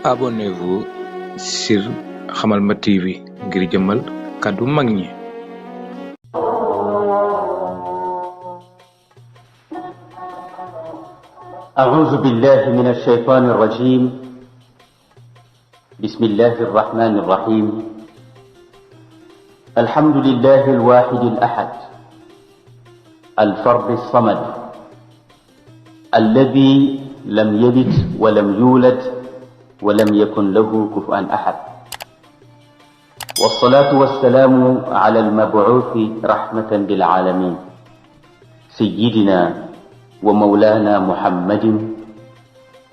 Abonnez-vous sur Hamalma TV ngir jëmmal kàddu mag ñi. أعوذ بالله من الشيطان الرجيم. بسم الله الرحمن الرحيم. الحمد لله الواحد الأحد الفرد الصمد الذي لم يلد ولم يولد ولم يكن له كفوا أحد، والصلاة والسلام على المبعوث رحمة للعالمين سيدنا ومولانا محمد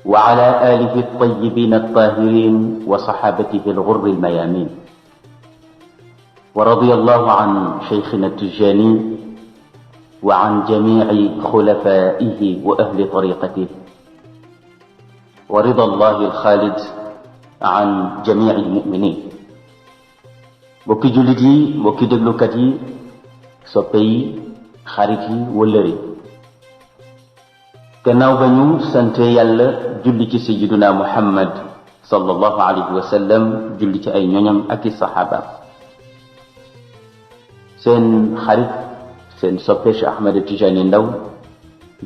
وعلى آله الطيبين الطاهرين وصحابته الغر الميامين، ورضي الله عن شيخنا التجاني وعن جميع خلفائه وأهل طريقته، ورضا الله الخالد عن جميع المؤمنين. mbokki jullit yi, mbokki déglukat yi, soppe yi, xarit yi, wëllëre yi, gannaaw ba ñu sante yàlla julli ci sayyiduna Muhammad sallallahu alayhi wa sallam, julli ci ay ñoñam ak i saxaabaam, seen xarit seen soppe Cheikh Ahmed Tidiane Ndao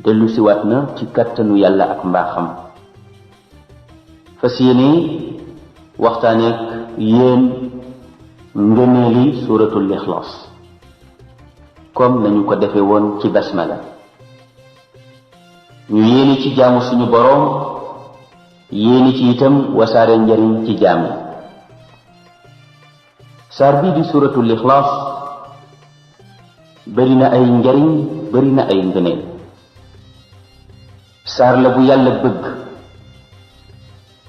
dellu si waat na ci kattanu yàlla ak mbaaxam, fas yéene waxtaaneek yéen ngëneeli suuratul Ixlaas comme nañu ko defe woon ci basmala. ñu yéene ci jaamu suñu boroom, yéene ci itam wasaare njariñ ci jaam yi. saar bii di suuratul Ixlaas bari na ay njariñ, bari na ay ngëneel. saar la bu yàlla bëgg,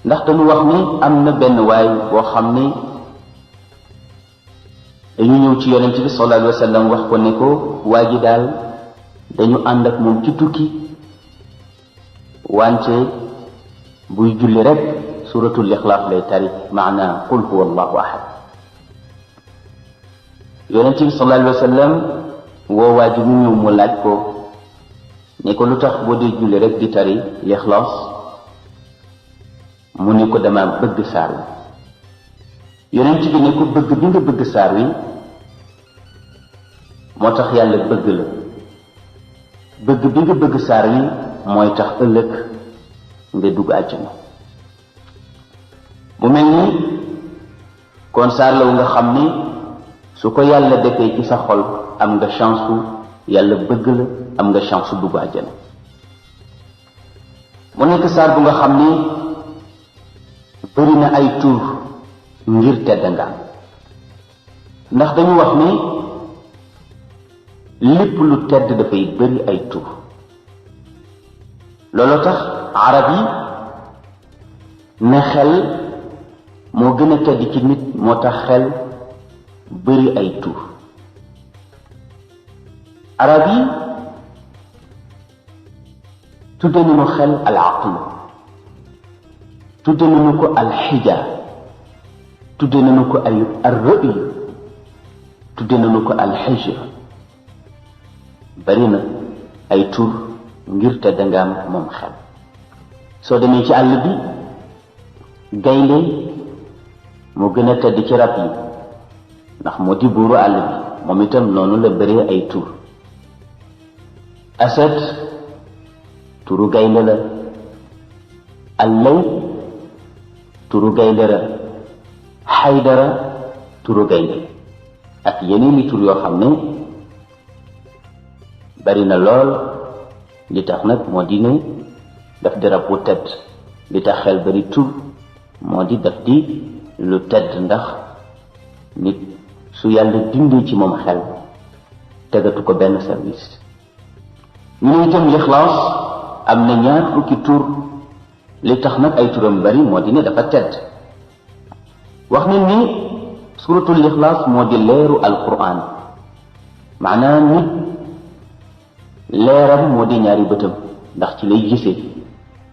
ndax dañu wax ni am na benn waay boo xam ni dañu ñëw ci yonent bi sallallahu alayhi wa sallam wax ko ne ko waa ji daal dañu ànd ak moom ci tukki, wante buy julli rek suratul Ixlaas lay tari, maana qul huwa allahu ahad. yonent bi sallallahu alayhi wa sallam woo waa ji mu ñëw mu laaj ko ne ko lu tax boo dee julli rek di tari Ixlaas? mu ne ko dama bëgg saar wi. yonent bi ne ko bëgg bi nga bëgg saar wi moo tax yàlla bëgg la, bëgg bi nga bëgg saar wi mooy tax ëllëg nga dugg àjjana. mu mel ni kon saar la wu nga xam ni su ko yàlla defee ci sa xol am nga chance su yàlla bëgg la, am nga chance su dugg àjjana. mu nekk saar bu nga xam ni bëri na ay tur ngir tedd nga, ndax dañu wax ni lépp lu tedd dafay bëri ay tur. looloo tax arab yi ne xel moo gën a tedd ci nit, moo tax xel bëri ay tur. arab yi tudde nañu xel al aql, tudde nañu ko al xija, tudde nañu ko ay ar-ra'y, tudde nañu ko al xijr. bari na ay tur ngir te dangaam moom xel. soo demee ci àll bi, gaynde moo gën a tedd ci rab yi ndax moo di buuru àll bi, moom itam noonu la bëree ay tur. asad turu gaynde la, allay turu gaynde la, xaydara turu gaynde, ak yeneeni tur yoo xam ne bari na lool. li tax nag moo di ne daf di rab wu tedd. li tax xel bari tur moo di daf di lu tedd, ndax nit su yàlla dindee ci moom xel tegatu ko benn service. ñu ne itam Ixlaas am na 2 fukki tur. li tax nag ay turam bari moo di ne dafa tedd. wax nañ ni suratul Ixlaas moo di leeru alquran, maanaam nit leeram moo di 2 bëtam, ndax ci lay gisee.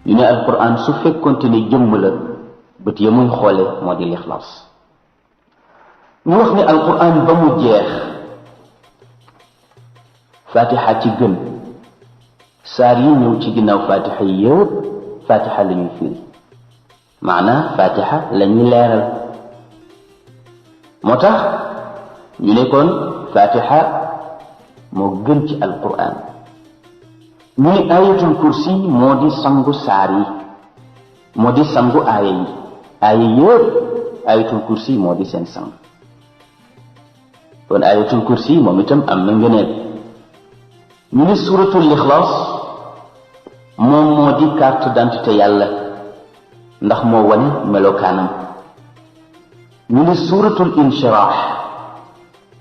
ñu ne alquran su fekkonte ne jëmm la, bët ya muy xoole moo di Ixlaas. ñu wax ne alquran ba mu jeex fatiha ci gën, saar yi ñëw ci ginnaaw fatiha yi yëpp fatiha la ñuy firi. maana fatiha lañu leeral moo tax ñu ne kon fatiha moo gën ci alquran ñu ne ayatul kursi moo di sangu saar yi moo di sangu aaya yi aaya yëpp ayatul kursi moo di seen sang kon ayatul kursi moom itam am na ngëneel ñu ne suratul ixlaas moom moo di carte d'identité yàlla ndax moo wane melokaanam ñu ne suratul inshirah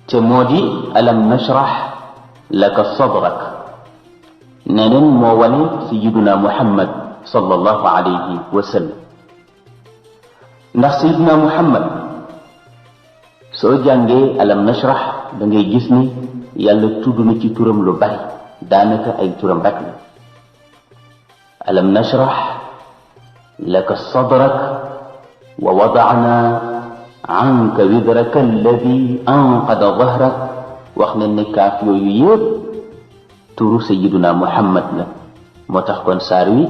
te moo di alam nashrah laka sadrak neneen moo wane sayyiduna muhammad sallallahu alayhi wa sallam ndax sayyiduna muhammad soo jàngee alam nashrah da ngay gis ni yàlla tudd na ci turam lu bari daanaka ay turam rek la alam nashrah laka sadrak wa wada'na anka widraka alladi anqada dahrak wax ne ne kaaf yooyu yëpp turu sayyiduna muhammad la moo tax kon saar wi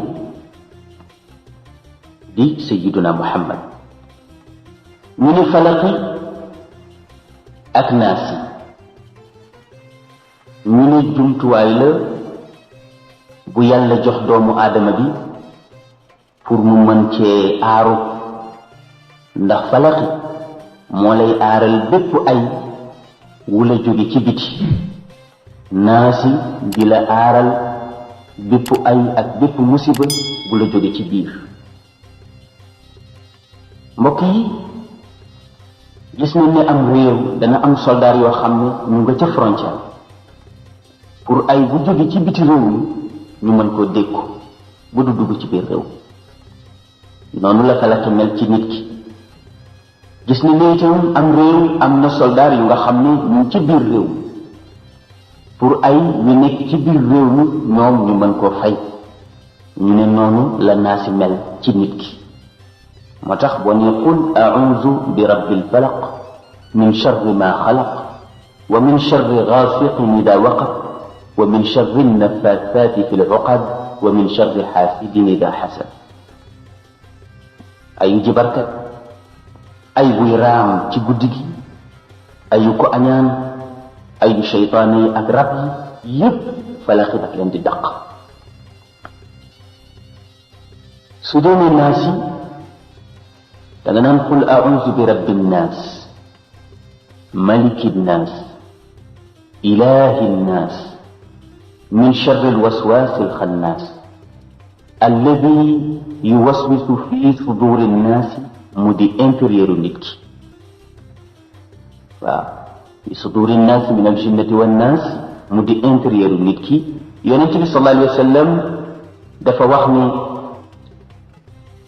di sayyiduna muhammad ñu ne falaqi ak naasi ñu ne jumtuwaay la bu yàlla jox doomu aadama bi pour mu mën cee aaru ndax falaqi moo lay aaral bépp ay wula jóge ci biti naasi di la aaral bépp ay ak bépp musiba bu la jóge ci biir mbokk yi gis nañ ne am réew dana am soldaar yoo xam ne ñu nga ca frontière pour ay bu jóge ci biti réew mi ñu mën koo dékku bu du dugg ci biir réew noonu la falaqi mel ci nit ki gis nañ ne itam am réew am na soldaar yu nga xam ne ñu ngi ci biir réew pour ay ñu nekk ci biir réew mi ñoom ñu mën koo fay ñu ne noonu la naasi mel ci nit ki moo tax boo ne qul a'uuzu bi rabbil falaq min sharri ma xalaq wa min sharri gaasiqin ida waqab wa min sharri naffaathaati fi l-uqad wa min sharri xaasidin ida xasad ayu jibarkat ay buy raam ci guddi gi ayu ko añaan ayu seytaane yi ak rab yi yépp falaqi daf leen di daq su doonee naas yi da nga naan qul a'uuzu bi rabbi nnaas maliki nnaas ilaahi nnaas min sharri alwaswaasi alxannaas alladi yuwaswisu fi suduuri nnaasi mu di intérieur nit ki waaw fi suduuri nnaasi min aljinnati wannaas mu di intérieur nit ki yonent bi sallallahu alayhi wa sallam dafa wax ni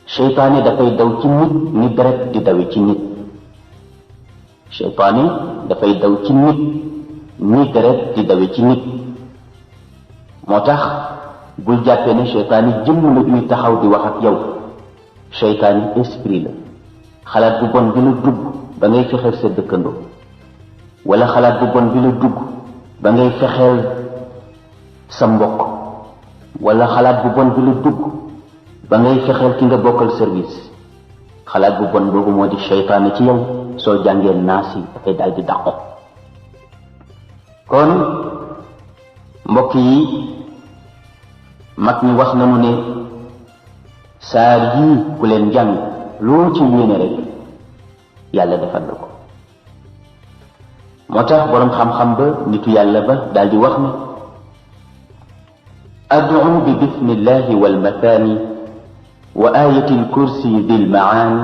seytaane dafay daw ci nit ni deret di dawe ci nit seytaane dafay daw ci nit ni deret di dawe ci nit moo tax bul jàppee ne seytaane jëmm la ñuy taxaw di wax ak yow seytaane esprit la xalaat bu bon bi la dugg ba ngay fexeel sa dëkkandoo wala xalaat bu bon bi la dugg ba ngay fexeel sa mbokk wala xalaat bu bon bi la dugg ba ngay fexeel ki nga bokkal service xalaat bu bon boobu moo di seytaane ci yow soo jàngee naas yi dafay daal di dàqo kon mbokk yi mag ñi wax nañu ne saar yii ku leen jàng loo ci yéene rek yàlla defal la ko moo tax boroom xam-xam ba nitu yàlla ba daal di wax ne ad'u bi bismillahi wal mathani wa ayati alkursi dil maani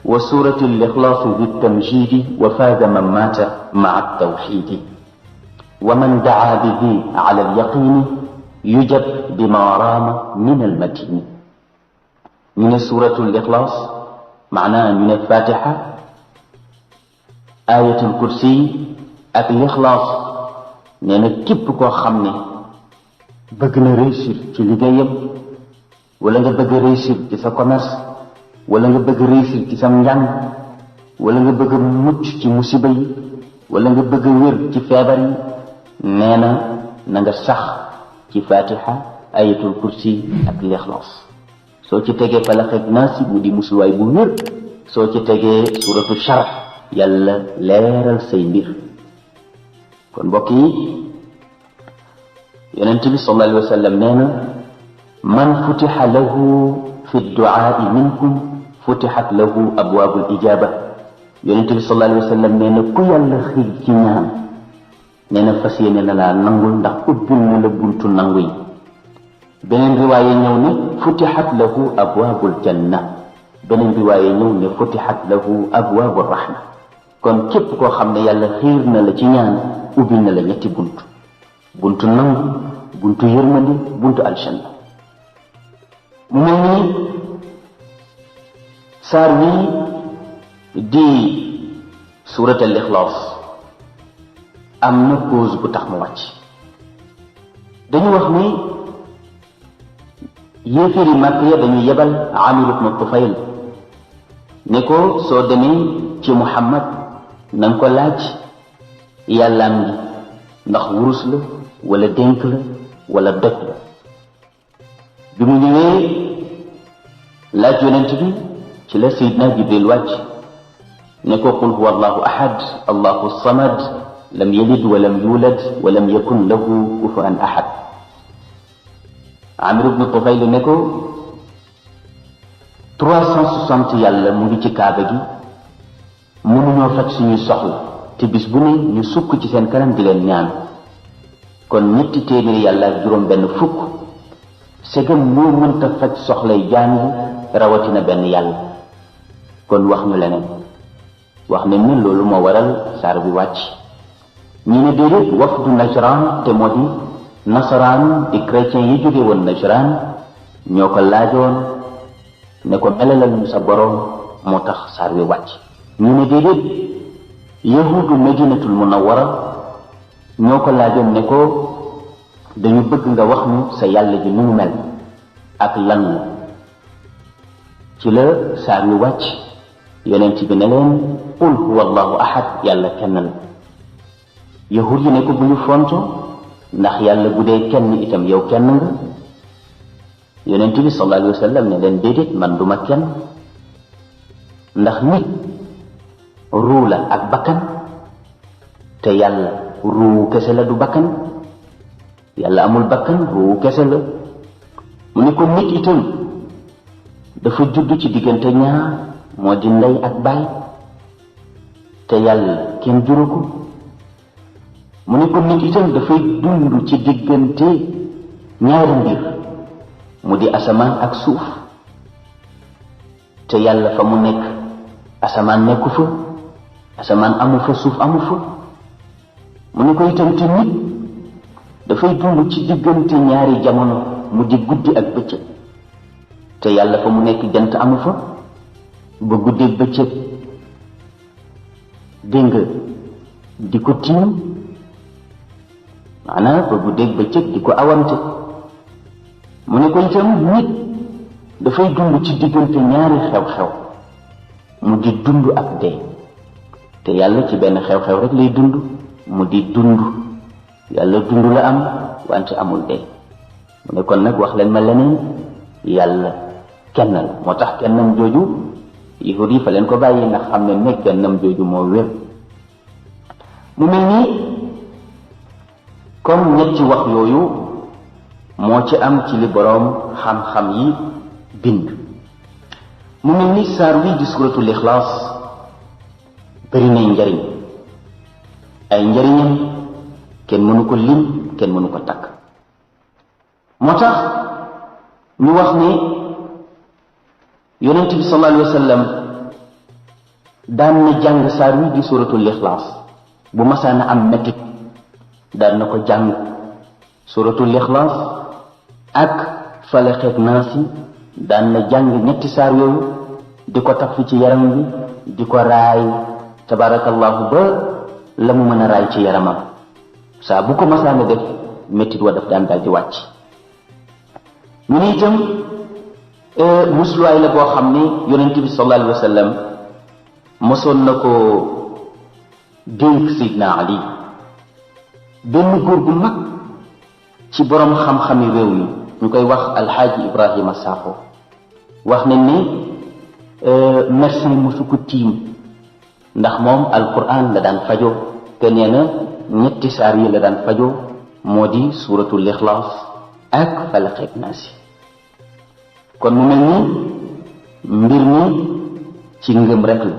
wa surati al-ikhlas dil tamjidi wa faaza man maata ma'a at-tawhidi wa man daa bi di ala al-yaqini yujab bima raama min al-matini ñu ne suratul ixlaas maanaa ñu ne fatiha ayatul kursi ak lixlaas nee na képp koo xam ne bëgg na réussir ci liggéeyam wala nga bëgg réussir ci sa commerce wala nga bëgg réussir ci sa njàng wala nga bëgg mucc ci musiba yi wala nga bëgg wér ci feebar yi nee na nga sax ci fatiha ayatul kursi ak lixlaas soo ci tegee falaq ak naas mu di musluwaay bu wér soo ci tegee suratu sharh yàlla leeral say mbir kon mbokk yi yonent bi sallallahu alayhi wa sallam nee na man futiha lahu fi duaai minkum futixat lahu abwaabul ijaaba yonent bi sallallahu alayhi wa sallam nee na ku yàlla xiir ci ñaan nee na fas yéene na laa nangul ndax ubbil na la buntu nangu yi beneen riwaaye ñëw ne futixat lahu abwaabul janna beneen riwaaye ñëw ne futixat lahu abwaabur rahma kon képp koo xam ne yàlla xiir na la ci ñaan ubbil na la ñetti buntu nangu buntu yërmande buntu aljanna mu mel ni saar wi di surat al ixlaas am na cause bu tax mu wàcc dañu wax ni yéeféeri màkk ya dañu yebal Amir ibn Tufayl ne ko soo demee ci Muhammad na nga ko laaj yàllaam gi ndax wurus la wala dénk la wala doj la bi mu ñëwee laaj yonent bi ci la Seydina Jibril wàcc ne ko qul huwa allahu ahad allahu samad lam yalid walam yulad walam yakun lahu kufuwan ahad Amir ibn Tufayl ne ko 360 yàlla mu ngi ci kaaba gi mënuñoo faj suñuy soxla te bis bu ne ñu sukk ci seen kanam di leen ñaan kon ñetti téeméeri yàlla ak juróom benn fukk segam moo mënta faj soxlay jaam yi rawatina benn yàlla kon wax ñu leneen wax ne ni loolu moo waral saar bi wàcc ñi ne déedéet wafdu Najran te moo di nasaraan di chrétien yi jóge woon Najran ñoo ko laajoon ne ko melalal ñu sa boroom moo tax saar bi wàcc ñi ne déedéet yahudu Madinatul Munawwara ñoo ko laajoon ne ko dañu bëgg nga wax ñu sa yàlla ji nu mu mel ak lan la ci la saar wi wàcc yonent bi ne leen qul huwa allahu ahad yàlla kenn la yahud yi ne ko bu ñu fonto ndax yàlla bu dee kenn itam yow kenn nga yonent bi sallallahu alayhi wa sallam ne leen déedéet man duma kenn ndax nit ruu la ak bakkan te yàlla ruu kese la du bakkan yàlla amul bakkan ruu kese la mu ne ko nit itam dafa judd ci diggante ñaar moo di ndey ak baay te yàlla kenn juru ko mu ne ko nit itam dafay dund ci diggante ñaari mbir mu di asamaan ak suuf te yàlla fa mu nekk asamaan nekku fa asamaan amu fa suuf amu fa mu ne ko itam te nit dafay dund ci diggante ñaari jamono mu di guddi ak bëccëg te yàlla fa mu nekk jant amu fa ba guddi ak bëccëg dégg nga di ko tiim maanaam ba guddi ak bëccëg di ko awante mu ne ko itam nit dafay dund ci diggante ñaari xew-xew mu di dund ak dee te yàlla ci benn xew-xew rek lay dund mu di dund yàlla dund la am wante amul dee mu ne kon nag wax leen ma leneen yàlla kenn la moo tax kennam jooju yahud yi fa leen ko bàyyi ndax xam ne nekk kennam jooju moo wér mu mel nii comme ñetti wax yooyu moo ci am ci li boroom xam-xam yi bind mu mel ni saar wi di suratul ixlaas bëri nay njariñ ay njariñam kenn mënu ko lim kenn mënu ko takk moo tax ñu wax ni yonent bi sallallahu alayhi wa sallam daan na jàng saar wi di suratul ixlaas bu masaana am mettit daan na ko jàng suratul ixlaas ak falaq ak naas daan na jàng ñetti saar yooyu di ko taf ci yaram bi di ko raay tabarakallahu ba la mu mën a raay ci yaramam saa bu ko masaana def mettit wa daf daan daal di wàcc ñu ne itam musluwaay la boo xam ne yonent bi sallallahu alayhi wa sallam mosoon na ko dénk Seydina Ali benn góor gu mag ci borom xam-xami réew mi ñu koy wax alxaaji Ibrahima Sakho wax nañ ni médecin musu ko tiim ndax moom alquran la daan fajo te nee na ñetti saar yi la daan fajo moo di suuratul ixlaas ak falaq ak naas kon mu mel ni mbir mi ci ngëm rek la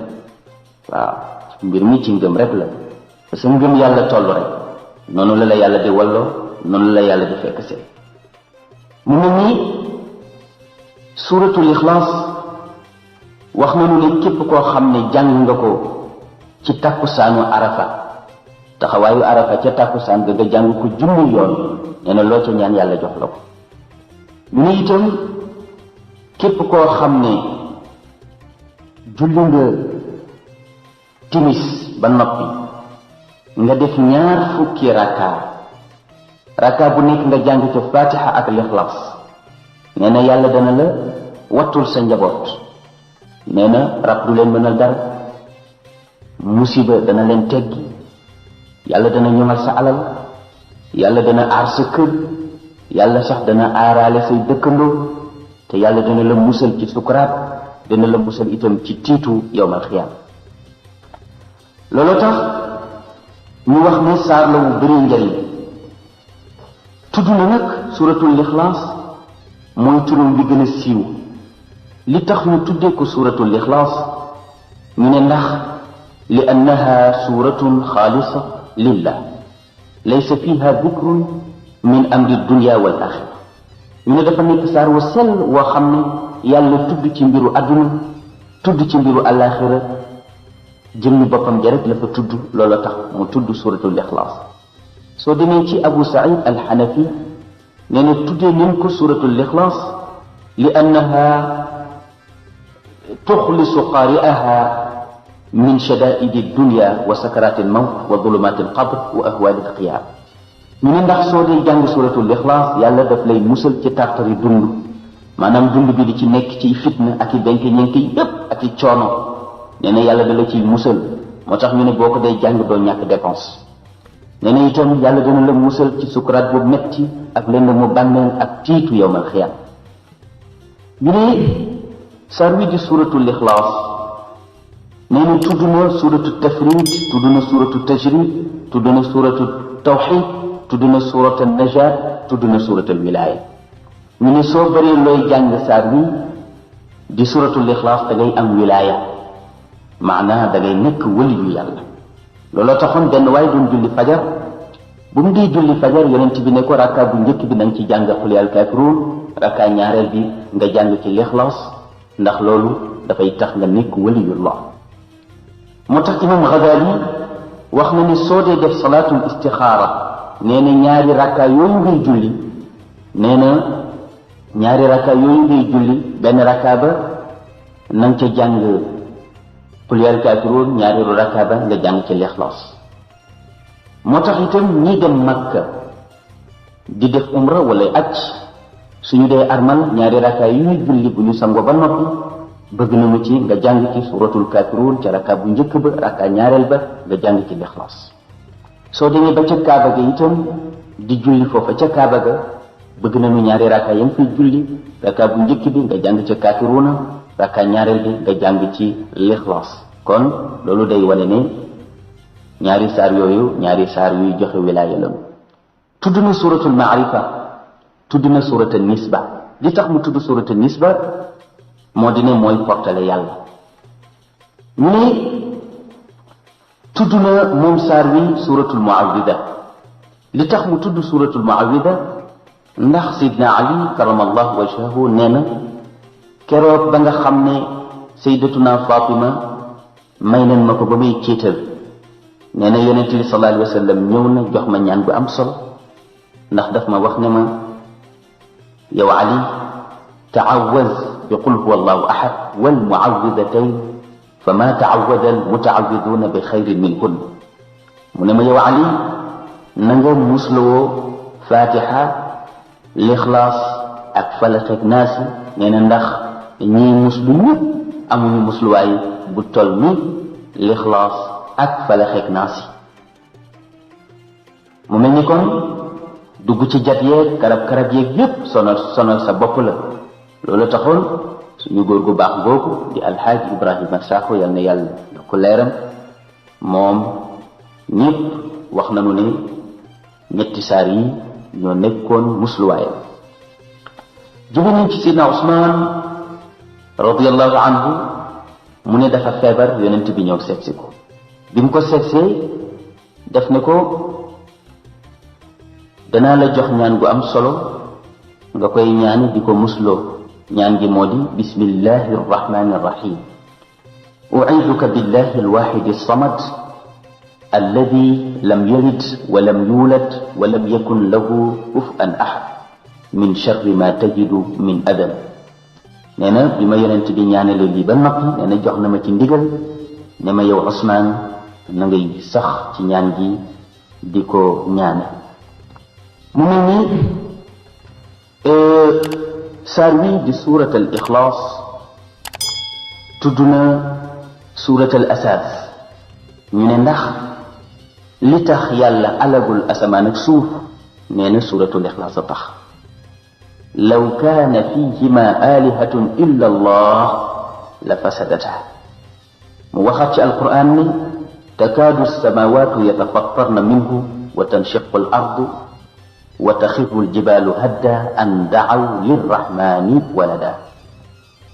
waaw mbir mi ci ngëm rek la parce que ngëm yàlla toll rek noonu la yàlla di walloo noonu la yàlla di fekk see mu mel ni suuratul ixlaas wax nañu ne képp koo xam ne jàng nga ko ci takkusaanu arafa taxawaayu arafa ca takkusaan nga jàng ko junni yoon nee na loo ca ñaan yàlla jox la ko ñu ne itam képp koo xam ne julli nga timis ba noppi nga def 2 fukki raka bu nekk nga jàng ca fatiha ak lixlaas nee na yàlla dana la wattul sa njaboot nee na rab du leen mënal dara musiba dana leen teggi yàlla dana ñoŋal sa alal yàlla dana aar sa kër yàlla sax dana aaraale say dëkkandoo te yàlla dana la musal ci sukuraat dana la musal itam ci tiitu yawmal xiyaam loolu tax ñu wax ne saar la wu bëri njëriñ tudd na nag suuratul ixlaas mooy turam bi gën a siiw li tax ñu tuddee ko suuratul ixlaas ñu ne ndax li annaha suuratun xaalisa lillah laysa fiha dikrun min amri dunya wal axira ñu ne dafa nekk saar wu sell woo xam ne yàlla tudd ci mbiru àdduna tudd ci mbiru alaxira jëmmi boppam ja rek la fa tudd loolu tax mu tudd suuratul ixlaas soo demee ci Abu Saïd al-Hanafi nee na tuddee nañ ko suuratul ixlaas li annaha tuxlisu qaari'aha min shadaa'idi dunya wa sakaraati al-mawt wa zulumaati al-qabr wa ahwaali al-qiyaam ñu ne ndax soo dee jàng suuratul ixlaas yàlla daf lay musal ci tartari dund maanaam dund bi di ci nekk ci fitna ak i benk ñenk yépp ak i coono nee na yàlla da la ciy musal moo tax ñu ne boo ko dee jàng doo ñàkk dépense nee na itam yàlla dana la musal ci sukuraat bu metti ak lenn mu bànneel ak tiitu yawmal xiyaam ñu ne saar wi di suuratul ixlaas nee na tudd na suuratu tafrid tudd na suuratu tajrid tudd na suuratu tawxid tudd na suuratu najaat tudd na suuratul wilaaya ñu ne soo bëree looy jàng saar wi di suuratul ixlaas da ngay am wilaaya maanaa da ngay nekk waliyu yàlla looloo taxoon benn waaye doon julli fajar bu mu dee julli fajar yonent bi ne ko rakka bu njëkk bi nañ ci jàng qul yaa kaafiruun rakka ñaareel bi nga jàng ci lixlaas ndax loolu dafay tax nga nekk waliyullah moo tax imam Ghazali wax na ni soo dee def salaatul istixaara nee na ñaari rakka yooyu ngay julli nee na ñaari rakka yooyu ngay julli benn rakka ba na nga ca jàng qul yaa kaafiruun ñaareelu rakka ba nga jàng ci lixlaas moo tax itam ñi dem Makka di def umra wala aj suñu dee armal ñaari rakka yu ñuy julli bu ñu sangoo ba noppi bëgg nañu ci nga jàng ci suratul kaafiruun ca rakka bu njëkk ba rakka ñaareel ba nga jàng ci lixlaas soo demee ba ca Kaaba ga itam di julli foofa ca Kaaba ga bëgg nañu ñaari rakka yam fay julli rakka bu njëkk bi nga jàng ca kaafiruuna rakka ñaareel bi nga jàng ci lixlaas kon loolu day wane ne ñaari saar yooyu ñaari saar yuy joxe wilaaya la tudd na suratul maarifa tudd na suratul nisba li tax mu tudd suratul nisba moo di ne mooy portale yàlla ñu ne tudd na moom saar wi suratul muawwida li tax mu tudd suratul muawwida ndax sidna ali karamallahu wajhahu nee na keroog ba nga xam ne sayyidatuna fatima may nañ ma ko ba may ciital nee na yonent bi sallallahu alayhi wa sallam ñëw na jox ma ñaan bu am solo ndax daf ma wax ne ma yow ali taawaz bi qul huwa allahu ahad wal muawwidatayn fa ma taawada al mutaawiduuna bi xayrin minhun mu ne ma yow ali na nga musloo fatiha lixlaas ak falaq ak naasi nee na ndax ñii muslu ñëpp amuñu musluwaay bu toll ni lixlaas ak falaq ak naasi mu mel ni kon dugg ci jat yeeg karab-karab yeeg yépp sonal sa bopp la loolu taxoon suñu góor gu baax googu di alxaaji Ibrahima Sakho yal na yàlla ko leeram moom ñëpp wax nañu ne ñetti saar yi ñoo nekkoon musluwaayam. jóge nañ ci sidna Usmaan radiyallahu anhu mu ne dafa feebar yonent bi ñëw seetsi ko bi mu ko seetsee def ne ko danaa la jox ñaan gu am solo nga koy ñaani di ko musloo ñaan gi moo di bismillahi arrahmani arrahim u'iiduka billahi alwahidi alsamad alladi lam yalid wa lam yulad wa lam yakun lahu kufuwan ahad min sharri ma tajidu min adam. nee na bi ma yonent bi ñaanale lii ba noppi nee na jox na ma ci ndigal ne ma yow Usmaan na ngay sax ci ñaan gi di ko ñaane. mu mel ni saar wi di surat al ixlaas tudd na surat al asaas. ñu ne ndax li tax yàlla alagul asamaan ak suuf nee na suratul ixlaas a tax. law kaana fihima alihatun illa allah la fasadata. mu waxaat ci alquran ni takaadu alsamawatu yatafattarna minhu wa tanshiqu al ardu wa taxiru aljibalu hadda an dacaw lirrahmani walada.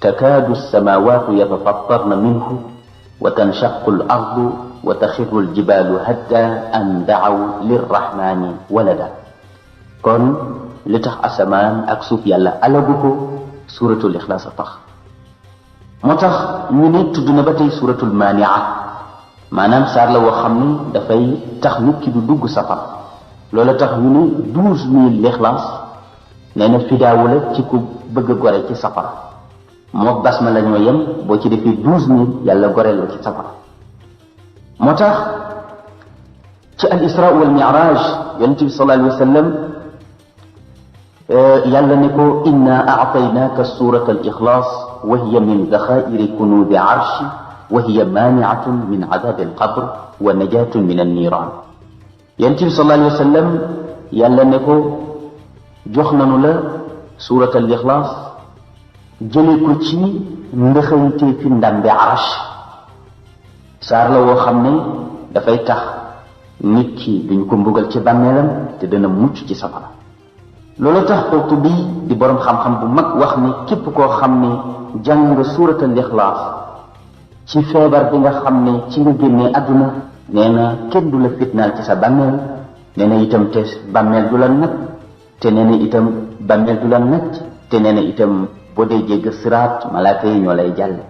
takaadu alsamawatu yatafattarna minhu wa tanshaqu al ardu wa taxiru aljibalu hadda an dacaw lirrahmani walada. kon li tax asamaan ak suuf yàlla alagu ko suratul ixlaas a tax. moo tax ñu ne tudd na ba tey suratul maania, maanaam saar la woo xam ne dafay tax nit ki du dugg safara. loola tax ñu ne 12000 lixlaas nee na fidaawu la ci ku bëgg a gore ci safara. moo basma la ñoo yem, boo ci defee 12000 yàlla goreel la ci safara. moo tax ci al isra wal mi'raj yonent bi sallallahu alayhi wa sallam yàlla ne ko inna a'taynaaka suurata al ixlaas wa hiya min daxaa'iri kunuuzi arshi wa hiya maani'atun min adaabi al qabr wa najaatun min an niiraan. yonent bi sallallahu alayhi wa sallam yàlla ne ko jox nanu la suurata al ixlaas jële ko ci ndëxante fi ndambe arsh. saar la woo xam ne dafay tax nit ki duñ ko mbugal ci bàmmeelam te dana mucc ci safara. loolu tax Qurtubi di boroom xam-xam bu mag wax ni képp koo xam ne jàng nga suuratal ixlaas ci feebar bi nga xam ne ci nga génnee àdduna nee na kenn du la fitnaal ci sa bàmmeel. nee na itam te bàmmeel du la nag te nee na itam bàmmeel du la nag te nee na itam boo dee jégg siraat malaaka yi ñoo lay jàlle.